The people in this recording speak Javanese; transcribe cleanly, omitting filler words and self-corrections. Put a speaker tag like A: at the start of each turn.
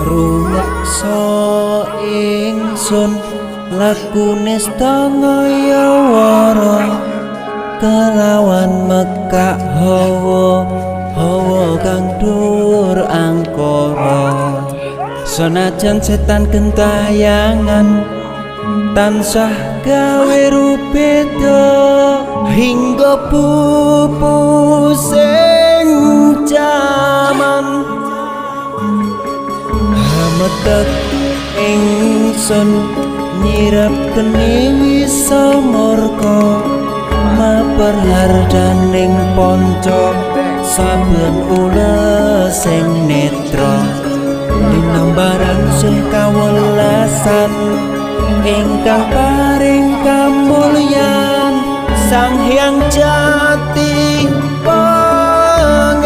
A: Rumeksa ingsun lakune stanayawara kelawan mekak hawa hawa kang dhuwur angkara. Senajan setan gentayangan tansah gawe rubeda hingga pupusing jaman. Hametek ingsun nyirep geni wisa murka maper hardaning panca saben ulesing netra. Dinambaran sih kawelasan ingkang paring kamulyan Sang Hyang Jati Pangeran.